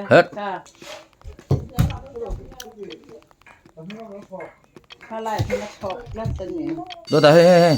Het. Dawt ah hei hei hei.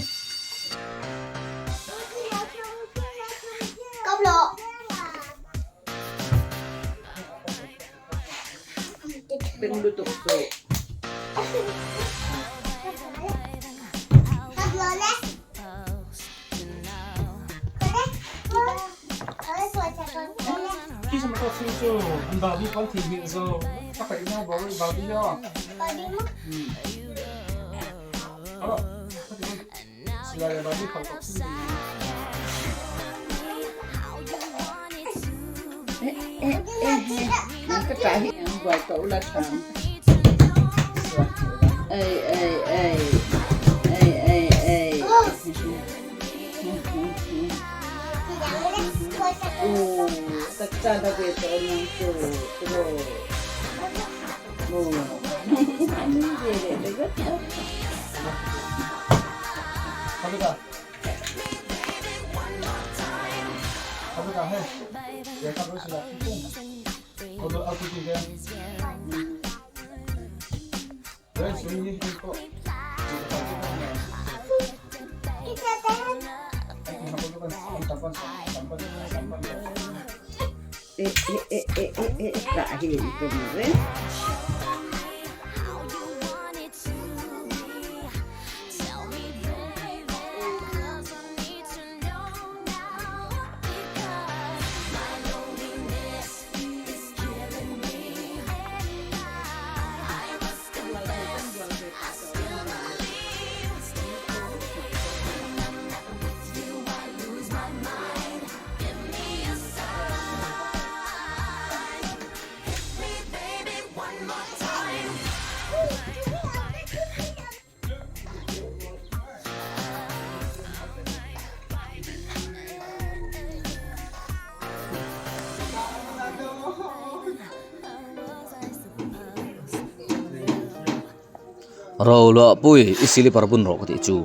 Ro luah pui i silipar bun rawh ka tih chu.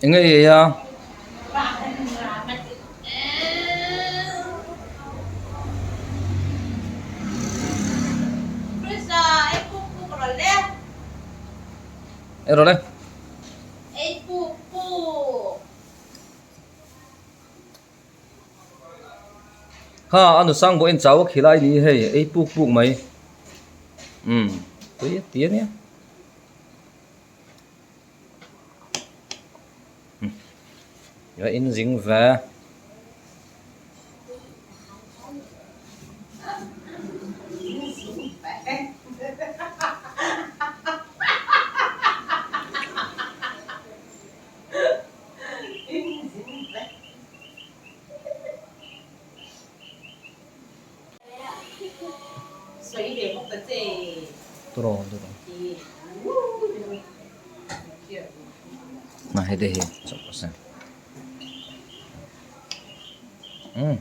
Eng nge i ei a? Ei rawh le. Kha a nu sang pawhin chau a khilai ni hei ei puk puk mai. Umm tui a ti a nia. A in zing ve. Na hei te hi chawp rawh se. Umm.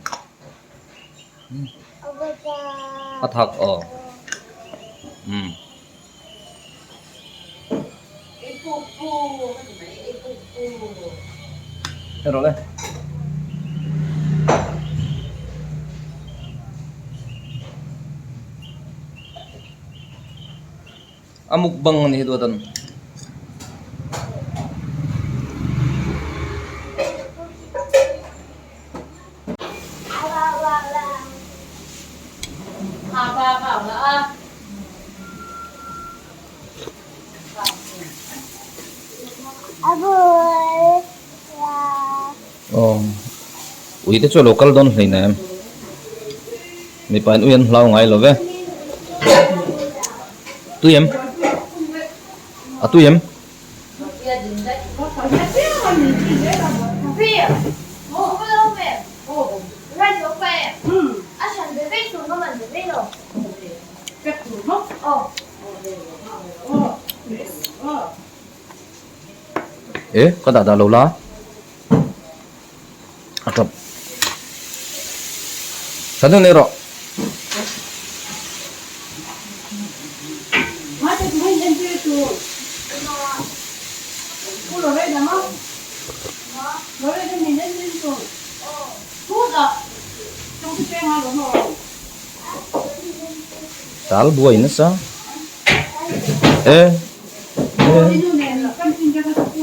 A thak aw. Umm. En rawh le. A mukbang a ni hi duat an. Aw ui te chu a lo kal dawn hleinem mipa in ui an hlau ngai lo ve tui em a tui em. E ka dah dah lo la a tawp tha deuh nei rawh. Tal buai nasa e e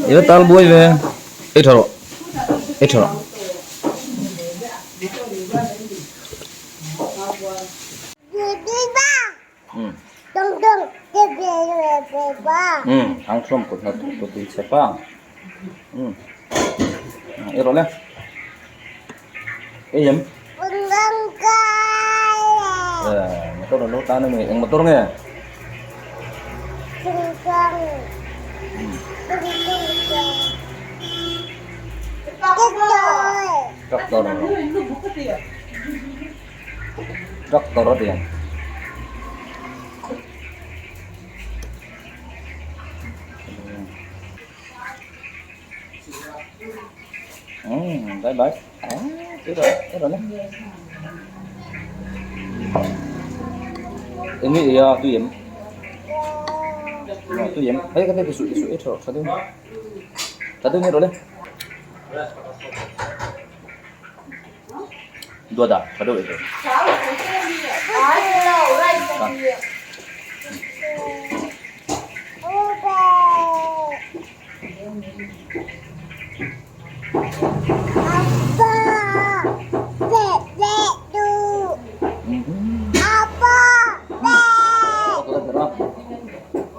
i tal buai ve ei tha rawh ei tha rawh. Thangthuam kut hnathawk tu tui chhe pa ei rawh le ei em motor a lo tan a ni eng motor nge tractor tractor a ti ang. Bye bye. À, tới rồi, tới rồi đấy. Em nghĩ tôi yếm. Tôi yếm. Ấy cái này thì sụi sụi ít rồi, sao tôi. Sao tôi nghe rồi đấy. Dua dah, sao tôi rồi.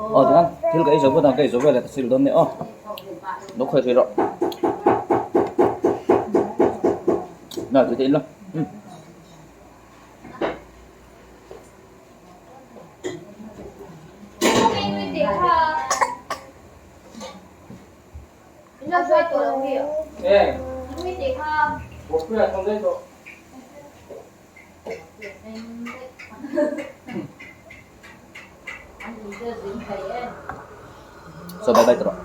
Aw tikhan thil ka ei zo phawt ang ka ei zo vel a ka sil dawn nia aw lo khawi hrih rawh na tui te in la umm. So bye bye tawh.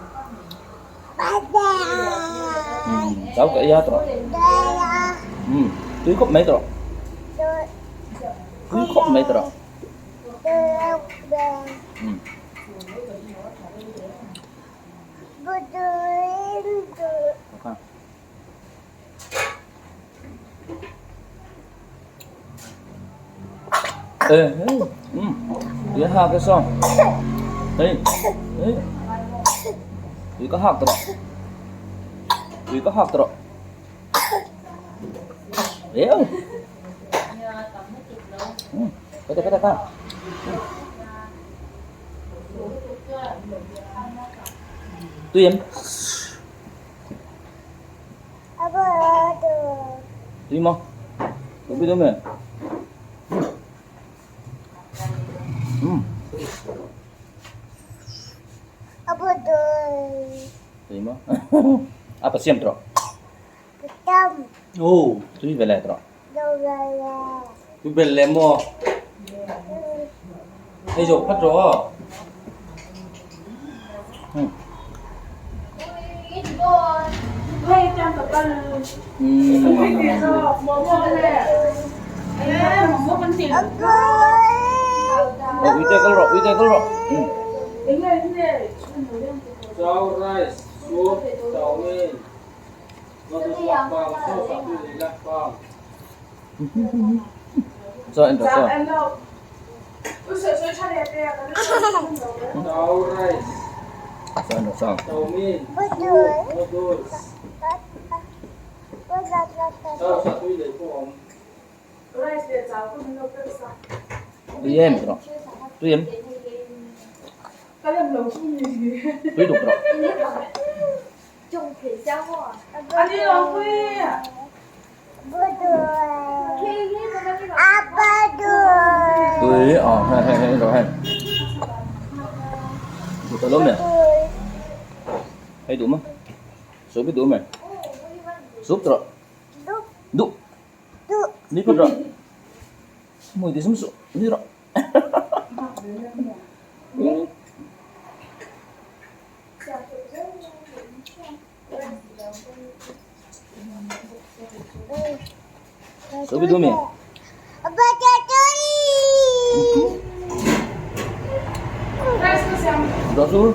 Cháu cái ya tawh. Tui khawp mai tawh. Tui khawp mai tawh. Ê, tui hak cái sao? Ê, ê, tui có hak tawh. Tui có hak tawh. Ê, cái cái cái. Tui em. Tui maw? Tui dawn em? Umm. Tui maw? A pa siam tawh. Oh, tui ve leh tawh. Tui bel leh maw? Hei zawh phat rawh aw. Ờ, uite kal rawh, uite kal rawh. Chow rice, soup, chow mein, noodles mukbang, sauce ah tui leh la bang. Chaw en rawh chaw. Chow rice, Chaw en rawh chaw. chow mein, soup, noodles, sauce ah tui leh pawh a awm. Tui em rawh. Tui em. Tui duk rawh. Tui ờ hei hei hei rawh hei. Duh ta lo mai. Hei duh maw? Soup hi duh mai. Soup rawh. Duh. Ni phawt rawh. Mawi ti sum suh. Ni rawh. Sabi dumi. Rasul.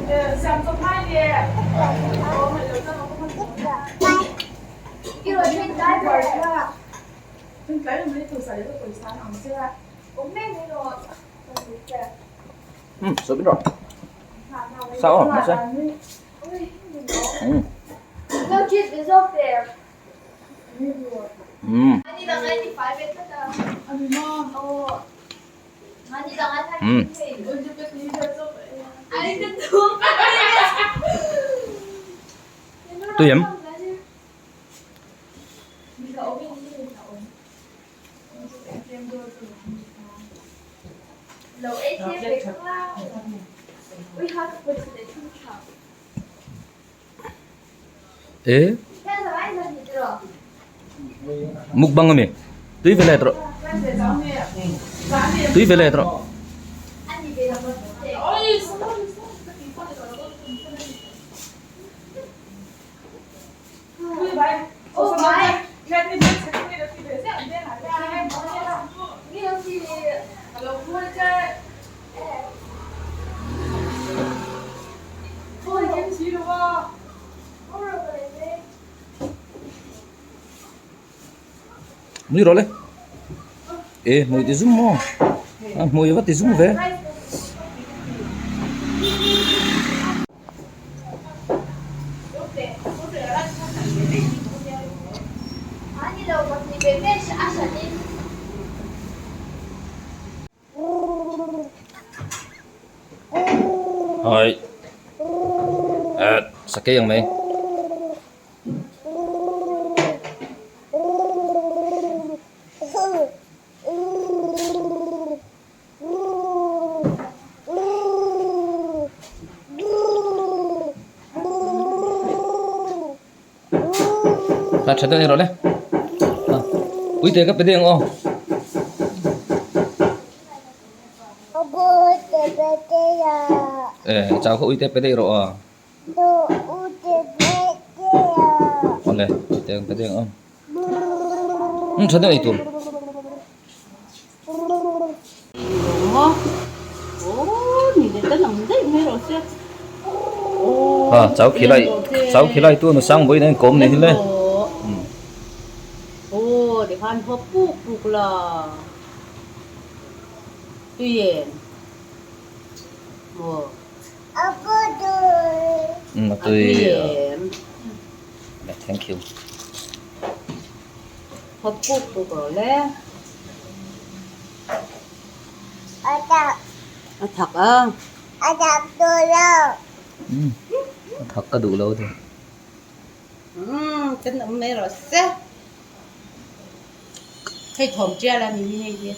Sabi rawh. Sao aw mahse. Tui em. E mukbang ami tui ve let rawh tui ve let rawh. Nui rawh le e hmui ti zum maw a hmui va ti zum ve. Hai sakei ang mai. A tha deuh ni rawh le uite ka pe deuh ang aw. E chau kha uite pe daih rawh a. Awle uite ka pe deuh ang aw. Tha deuh ei tur. Ha chau khilai chau khilai tu nu sang vawiin a inkawm ni hi le. A tui thank you. A thak a. A thak ka duh lo thei. Umm kan awm mai rawh se. Hei thawm tial a ni mi hei hi.